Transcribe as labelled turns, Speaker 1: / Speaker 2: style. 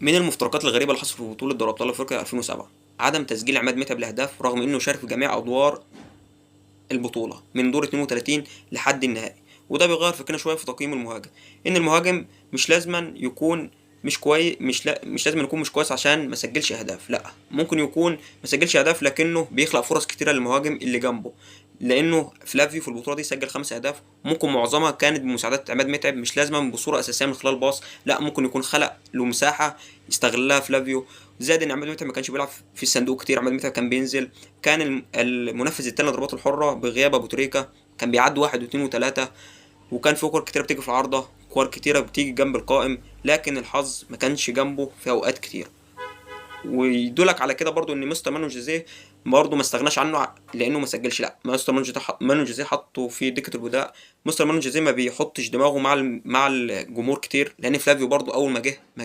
Speaker 1: من المفترقات الغريبة اللي حصلت في بطوله دوري ابطال افريقيا 2007 عدم تسجيل عماد متعب لاهداف، رغم انه شارك في جميع ادوار البطولة من دور 32 لحد النهائي. وده بيغير فكرنا شوية في تقييم المهاجم، ان المهاجم مش لازما يكون مش كويس، مش لا مش لازم يكون مش كويس عشان ما سجلش اهداف، لا ممكن يكون ما سجلش اهداف لكنه بيخلق فرص كتيرة للمهاجم اللي جنبه. لانه فلافيو في البطولة دي سجل 5 اهداف، ممكن معظمها كانت بمساعدات عماد متعب، مش لازما بصورة اساسية من خلال باص، لا ممكن يكون خلق له مساحة يستغلها فلافيو. زائد ان عماد متعب ما كانش بيلعب في الصندوق كتير، عماد متعب كان بينزل، كان المنفذ التاني للضربات الحرة بغياب ابو تريكه، كان بيعدي واحد واثنين وثلاثه، وكان في كور كتيرة بتيجي في العارضه، كور كتيرة بتيجي جنب القائم، لكن الحظ ما كانش جنبه في اوقات كتير. ويدولك على كده برضو ان مستر مانو جوزيه برضو ما استغناش عنه لانه ما سجلش، لا مستر مانو جوزيه حطه في دكه البدلاء. مستر مانو جوزيه ما بيحطش دماغه مع الجمهور كتير، لان فلافيو برضو اول ما جه ما